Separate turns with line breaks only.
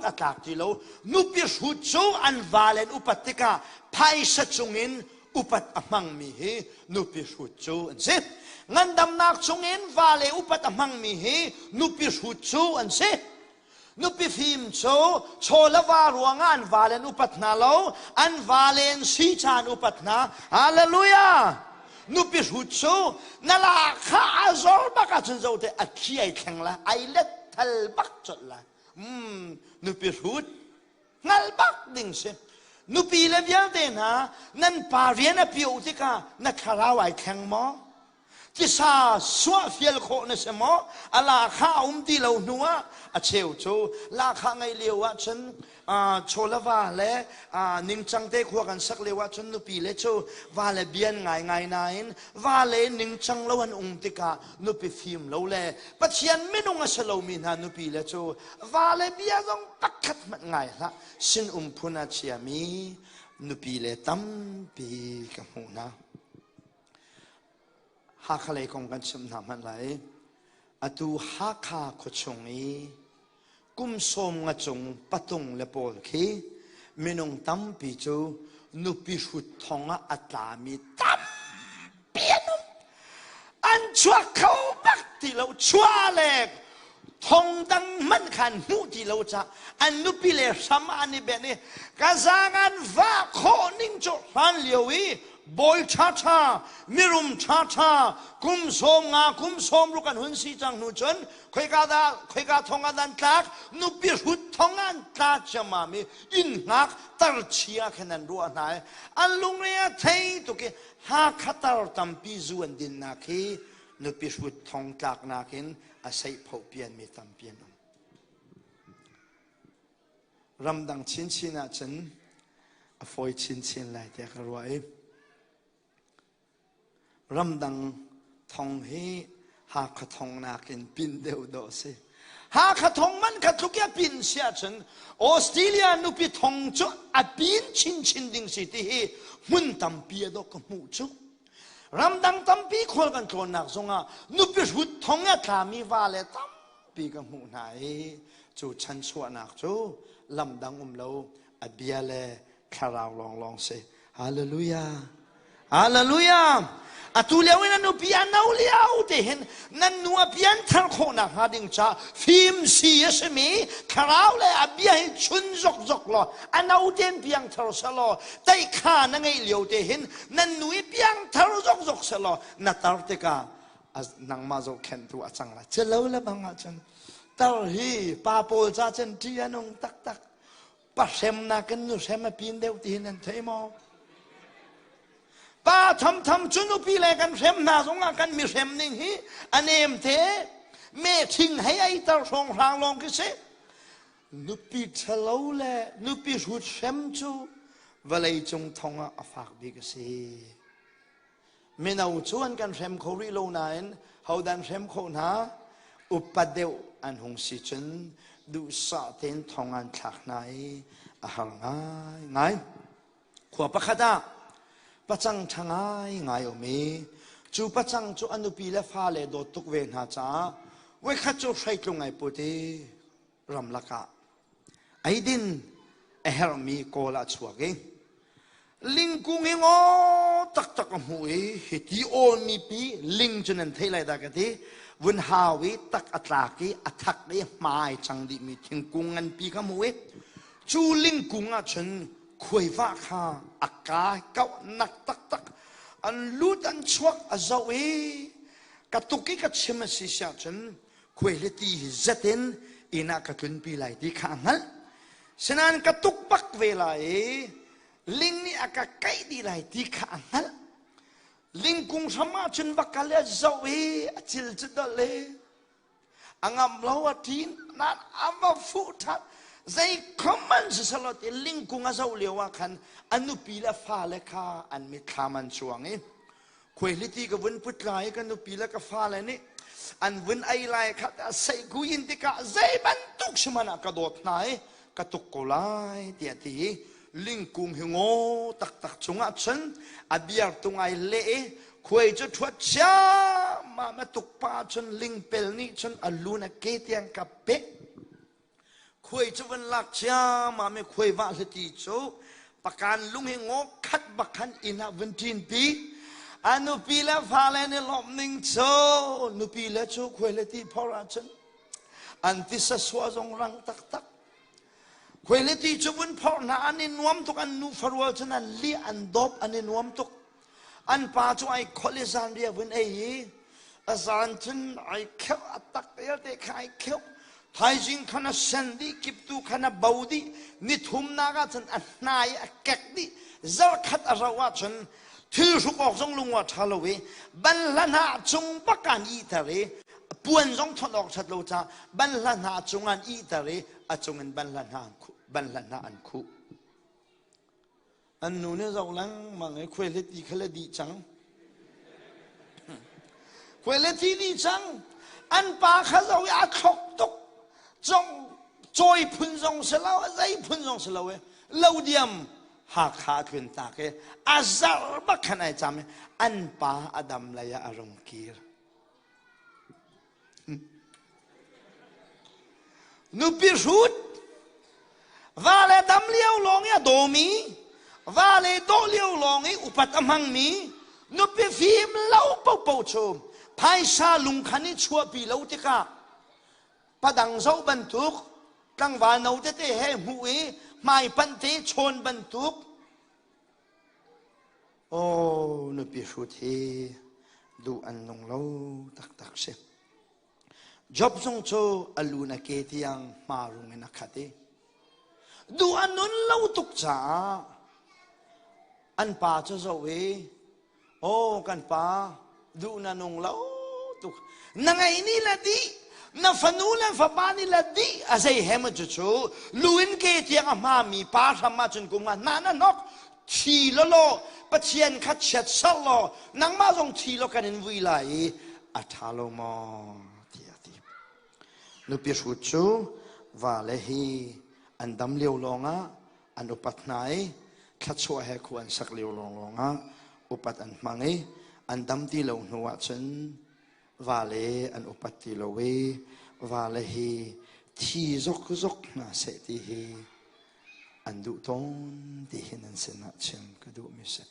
a tlak ti lo. Nupi hrut cu an vale an upat tikah phaisa cungin upat a hmangmi hi nupi hrut cu an si. Ngandamnak chungin vale upat a hmangmi hi nupi hrut cu an si. Nupi fim cu chaw le va ruangah an vale an upat hna lo, an vale an si ca an upat hna. Hallelujah! Nupi hrut cu na la kha a zor bak ahcun zo te a thi ai thleng la, ai let thal bak colh la. Nupi hrut hngal bak ding si. Nupi le vialte hna nan pa rian a pio tikah na thlarau ai thleng maw? Tisa suah fial khawh na si maw? A lakha a um ti lo hnu ah a cheu cu lakha ngei lio ah cun chawlava le ningcang te khua kan sak lio ah cun nupi le cu va le bian ngai ngai nain va le ningcang lo an um tikah nupi fim lo le Pathian minung a si lomi hna nupi le cu va le bia zong pakhat hmanh ngai hlah sin um phun a chiami nupi le tampi ka hmuh hna. Hakha lei kong kan chimh hna hmanh lai. Atu Hakha khuachung i kum sawm nga cung patung le pawl khi minung tampi cu nupi hrut thong ah a tlami tampi an um. An chuak kho bak ti lo. Chuah le thong dang hmanh khan hmuh ti lo ca an nupi le hram an i benh i ka zaang an vah khawh ning cu hlan lio i bawi ṭhaṭha mirum ṭhaṭha kum 50 kum 60 an hun si cang hnu cun khoika dah khoika thong ah dan tlak nupi hrut thong an tla ciammam i inn hngak tar chia khan an ruah hna i an lungre a thei tuk i Hakha tar tampi zu an dinnak hi nupi hrut thong tlaknak in a seihphoh pianmi tampi an um. Ramdang chinchin ahcun a fawi chinchin lai tiah ka ruah i ramdang thong hi Hakha thong nakin pin deuh dawh a si. Hakha thong man kha tluk i a pin si ahcun Australia nupi thong cu a pin chinchin ding si ti hi hmun tampi a dawh ka hmuh cu. Ramdang tampi khual kan tlawnnak zongah nupi hrut thong a tlami va le tampi ka hmuh hna i cu chanchuahnak cu lamdang um lo a bia le thlarau lawnglawng si. Hallelujah. Hallelujah. Atu lio in a nupi a no lio te hin nan nu a pian thar khawhnak hnga ding ca fim si a simi thlarau le a bia hi chun zokzok law a no ten piang thar selaw teikha na ngeih lio te hin nan nu i piang thar zokzok selaw na tar tikah nangmah zohkhenhtu a cang lai celo le bang ahcun tar hi pa pawl ca cun ṭih a nung taktak pa hrem nakin nu hrem a pin deuh ti hin nan thei maw pa thamtham cu nupi le kan hrem hna zongah kan mi hrem ning hi a nem te me thing hei ei tar hrawng hrang lawng khi si Nupi ṭhalo le nupi hrut hrem cu vawlei cung thong ah a fak bik a si. Mino cu an kan hrem kho rih lo nain hodan hrem khawh hna upa deuh an hung si cun duhsah tein thong an thlak hna i a har ngaingai. Khua pakhat ah pacang ṭha ngaingai um i cu pacang cu a nupi le fale dawt tuk ve hna caah voikhat cu hreitlung ai put i ramlak ah eidin a herhmi kawl ah chuak i lingkung hi ngaw taktak a hmuh i hiti awlmi pi ling cu nan theih lai dah ka ti vun hau i tak a tlak i a thak i hmai cang dihmi thingkung nganpi kha hmuh i cu lingkung ah cun khuaiva kha a ka kauh nak taktak an lut an chuak a zoh i ka tuk i ka chim a si siah cun khuaihliti hi zet in inn ah ka tlunpi lai ti kha a hngalh. Sinain ka tuk bak ve lai i ling nih a ka kaih dih lai ti kha a hngalh. Lingkung hram ah cun va kal i a zoh i a cil cu dolh i a ngam lo a ṭin nain a va fuh ṭhan. Zei khom an si selaw ti lingkung a zoh lio ah khan a nupi le fale kha an mitthlam an cuang i Khuaihliti ka vun put lai i ka nupi le ka fale nih an vun ei lai kha seihku in tikah zei bantuk si hmanh ah ka dawt hna i ka tuk ko lai tiah ti i lingkung hi ngaw taktak cungah cun a biartung ai leh i khuai cu ṭhuat ciammam a tuk pa cun lingpel nih cun a lun a ke tiang ka pek. Khuai cu van lak ciammam i khuai vah hlati cu pakan lung hi ngaw khat bak khan inn ah vun ṭin pi. A nupi le fale nih lawmh ning cu nupi le cu khuai le ti phor ahcun an tisa sua zong rang taktak. Khuai le ti cu vun phor hna an i nuam tuk an nu farual cun an li an dawp an i nuam tuk. An pa cu ai kholh i zanriah vun ei i a zan cun ai kheuh a tak vialte kha ai kheuh. Thaizing khan a sen dih, kiptu khan a bo dih, nithumnak ah cun a hnai a kek dih. Zarkhat a rauh ahcun thil hruk awk zong lung a ṭha lo i banhla hna cung bak an ihter i puan zong thon awk ṭhat lo caah banhla hna cung an ihter i a cung in banhla hna an khuh banhla hna an khuh. An nu nih zoh lengmang i khuaihliti kha le dih cang. Khuaihliti dih cang. An pa kha zoh i a thlok tuk. Cong cawi phun zong si lo, zei phun zong si lo i lo diam Hakha tlun tak i a zarh bak khan ai cam i an pa a dam lei ah a rung kir. Nupi hrut, va le dam lio lawng i a dawmi, va le dawh lio lawng i upat a hmangmi, nupi fim lo paohpaoh cu phaisa lungkhan i chuahpi lo tikah padang zoh bantuk tlangval no tete he hmuh i hmaipanh te chawn bantuk Aw nupi hrut hi duh an nung lo taktak si. Job zong cu a lu na ke tiang hmarung in a khat i duh a nun lo tuk caah an pa cu zoh i Aw kan pa, duh na nung lo tuk. Na ngei ni le dih, na fanu le fapa ni le dih a zei he maw cucu lu in ke tiang a hmami pa hram ahcun kum nga hna na hnok thi law law Pathian kha chiat ser law nangmah zong thi law kan in vui lai i a ṭha lo maw tiah a ti. Nupi hrut cu vale hi an dam lio lawngah an upat hna i thluachuah he khua an sak lio lawnglawng ah upat an hmang i an dam ti lo hnu ahcun vale an upat ti lo i vale hi thi zokzok hna seh ti hi an duh tawn ti hi nan sinah chim ka duhmi si.